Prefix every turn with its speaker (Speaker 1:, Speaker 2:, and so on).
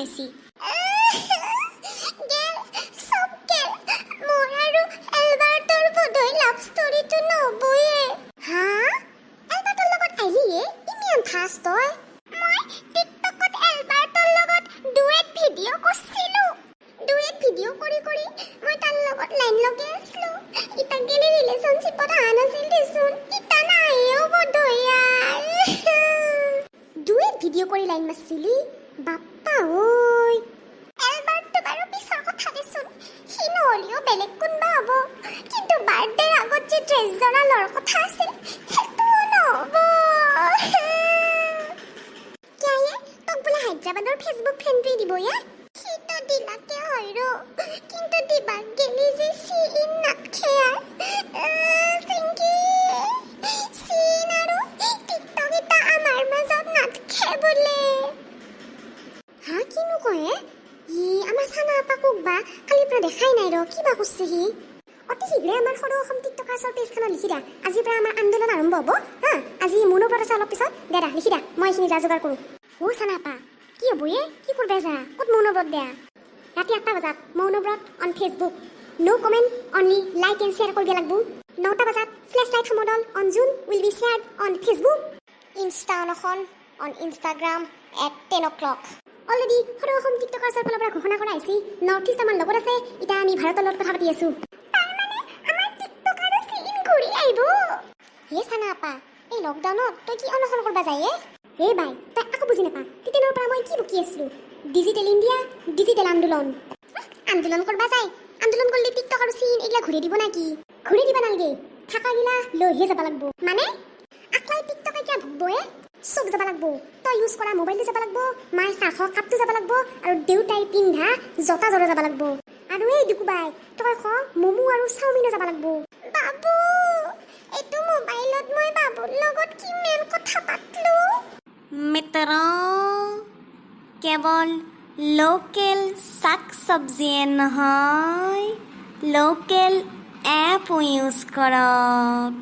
Speaker 1: আহিছি। গেল, চব গেল। মোৰ আৰু এলবাৰ্টৰ বোধহয় লাভ ষ্টৰিটো নহ'বয়ে। হা, এলবাৰ্টৰ লগত আহিলিয়ে ইমান ফাষ্ট তই? মই টিকটকত এলবাৰ্টৰ লগত ডুৱেট ভিডিঅ' কৰিছিলো। ডুৱেট ভিডিঅ' কৰি কৰি মই তাৰ লগত লাইন লগাই আছিলো। ইতা গেলি ৰিলেশ্যনশ্বিপত অহা নাছিল দেচোন, ইতা নাহেও বোধহয়। ডুৱেট ভিডিঅ' কৰি লাইন মাৰছিলি? বাপ্পা ঐ! এলবাৰ্টটো বাৰু পিছৰ কথা দেচোন, সি নহ'লেও বেলেগ কোনোবা হ'ব। কিন্তু বাৰ্থডেৰ আগত যে ড্ৰেছ জৰা লোৱাৰ কথা আছিল, সেইটোও নহ'ব। কিয়া, তোক বোলে হায়দৰাবাদৰ ফেচবুক ফ্ৰেণ্ডটোৱে দিব ইয়া? সিটো দিলাকে হয় ৰ, কিন্তু দিবাক গেলি যে চি ইন নাথখে আৰ। চিংকি, চীন আৰু টিকটক এটা আমাৰ মাজত নাথখে বোলে। হা, কিনো কয় ই? আমাৰ চানা আপা কোক বা কালিৰ পৰা দেখাই নাই ৰ। কিবা কৰছে সি? অতি শীঘ্ৰে আমাৰ সদৌ অসম টিকটকাৰ্ছৰ পেজখনত লিখি দিয়া, আজিৰ পৰা আমাৰ আন্দোলন আৰম্ভ হ'ব। হা, আজি মৌনব্ৰত আছে অলপ পিছত। দে দা, লিখি দিয়া, মই এইখিনি যা যোগাৰ কৰোঁ। অ' চানা আপা, কি হ'ব এ? কি কৰবে যা? ক'ত মৌনব্ৰত দিয়া? ৰাতি 8টা বজাত মৌনব্ৰত on Facebook, no comment, only like and share কৰিব লাগিব। 9টা বজাত ফ্লেছ লাইট সমদল on Zoom will be shared on Facebook. Insta অনশন on Instagram at 10 o'clock. Already সদৌ অসম টিকটকাৰ্ছৰ ফালৰ পৰা ঘোষণা কৰা হৈছে, নৰ্থ ইষ্ট আমাৰ লগত আছে। এতিয়া আমি ভাৰতৰ লগত কথা পাতি আছো। তাৰমানে আমাৰ টিকটক আৰু চীন ঘূৰি আহিব। হে চানা আপা, এই লকডাউনত তই কি অনশন কৰবা যায় এ? হে বাই, তই আকো বুজি নাপা। তেতিয়ানৰ পৰা মই কি বকি আছিলো? ডিজিটেল ইণ্ডিয়া, ডিজিটেল আন্দোলন। আন্দোলন কৰবা যায়। আন্দোলন কৰিলে টিকটক আৰু চীন এইগিলা ঘূৰি দিব নাকি? ঘূৰি দিব নালগে, থাকা গিলা লৈহে যাব লাগব। মানে আকলাই টিকটকে কিয় ভুগব এ? চব যাব লাগব। তই ইউজ কৰা মোবাইলটো যাব লাগব, মায়ে চাহ খোৱা কাপটো যাব লাগব আৰু দেউতাই পিন্ধা জোতা জোৰা যাব লাগব। আৰু এই দুকুবাই, তই খোৱা মমো আৰু চাওমিনো যাব লাগব। বাবু, এইটো মোবাইলত মই বাবুৰ লগত কিমান কথা পাতলো।
Speaker 2: মিত্ৰ, কেৱল লোকেল শাক চব্জিয়ে নহয়, লোকেল এপো ইউজ কৰক।